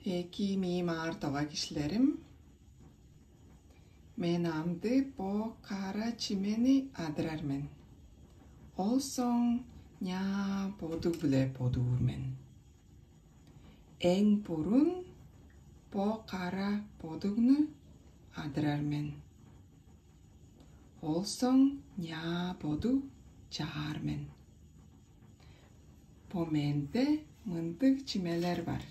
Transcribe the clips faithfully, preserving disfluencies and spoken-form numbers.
Эки миим ар тогъа гишилерим. Мен амды бо къара чимени адырар мен. Ол сонг ням бодуг бла бодуур мен. Энъ бурун бо къара бодугну адырар мен. Ол сонг ням бодуг чыгъар мен. Бо менде мындыг чимелер бар.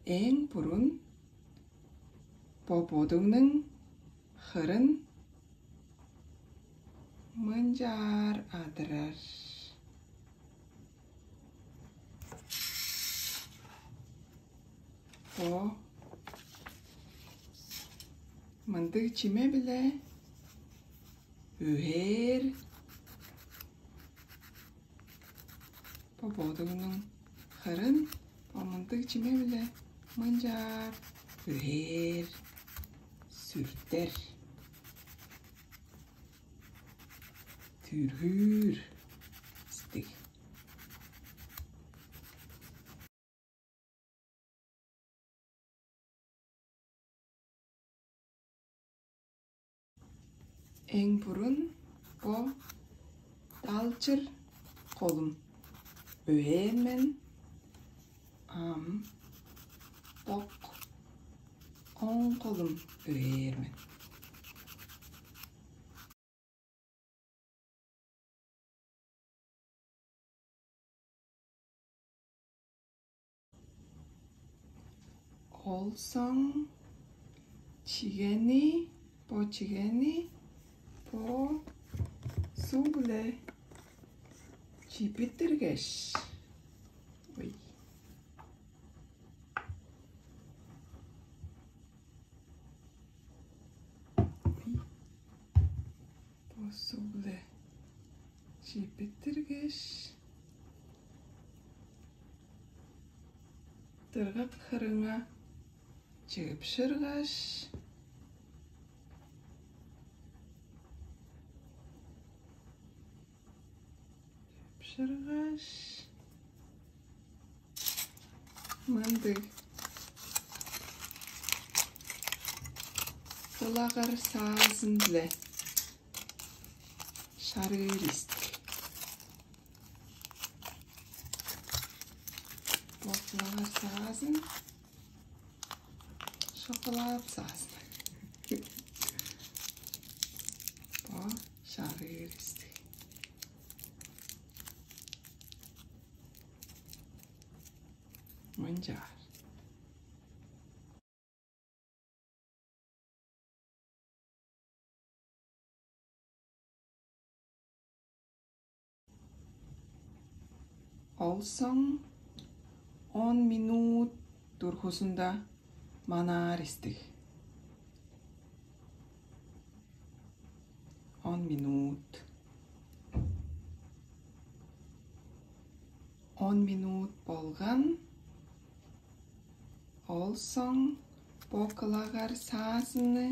Энъ бурун бо бодугнунг хырын мынжар адырар. Бо мындыг чиме бла оьгер. Бо бодугнунг хырын бо мындыг чиме бла мынжар оьгер, сюртер, тюргюр истиг. Энъ бурун бо талчыр къолум оьгер мен, ам бо онг къолум оьгер мен. Ол сонг чигени, бо чигени бо сув бла чыпыттыргъыш. Ой. Бо сув бла чыпыттыргъыш. Тыргъак хырынга чыпшыргъыш. Чыпшыргъыш. Мындыг кылагар саазын бла шарыр истик. Бо кылагар саазын, шоколад саазын. Бо шарыр истик. Мынжар. Ол сонг он минут дурхусунда манар истик. Он минут. Он минут болгъан. Ол сонг бо кылагар саазыны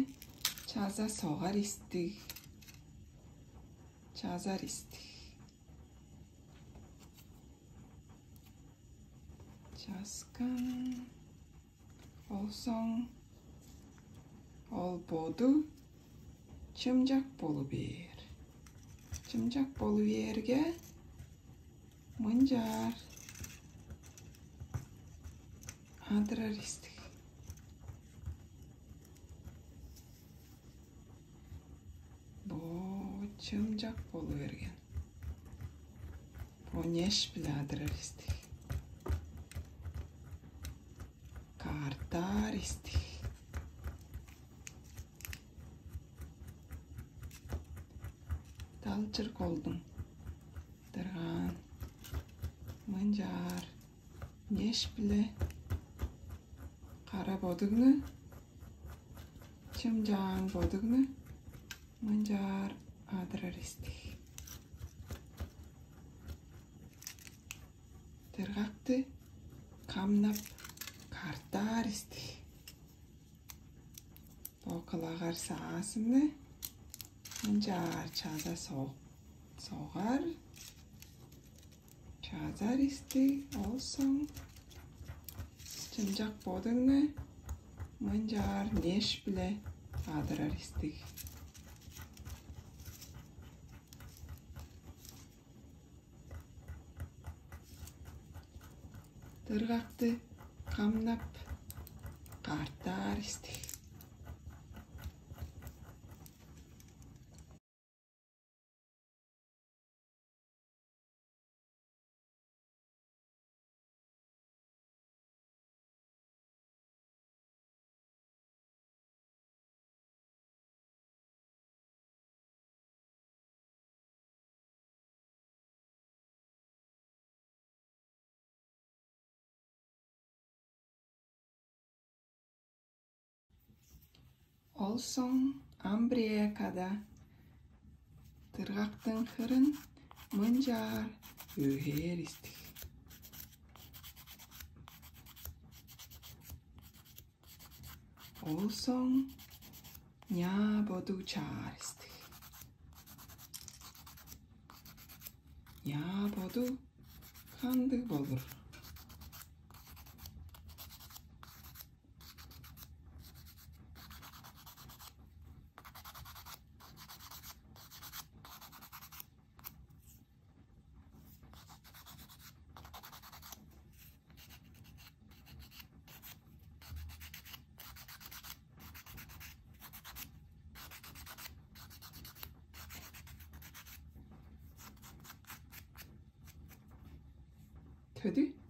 чаза согъар истик. Чазар истик. Чазгъан. Ол сонг ол бодуг чымжакъ болуп бер. Чымжакъ болуп берге мынжар адырар истик. Бо чымжакъ болуп берген. Бо неш бла адырар истик. Къартар истик. Талчыр къолдунг. Тыргъан. Мынжар. Неш бла къара бодугну, чымжакъ бодугну мынжар адырар истик. Тыргъакъды къамнап къартар истик. Бо кылагар саазыны мынжар чаза со-, согъар. Чазар истик, ол сонг Шынжак бодынга мынжар неш биле адырар истиг. Тыргакты камнап, къартар истиг. Ол сонг амбрекада тыргактынъ хырын мынжар уьгер истиг. Ол сонг ня боду чаар истиг. Ня боду хандыг болур. Тойду.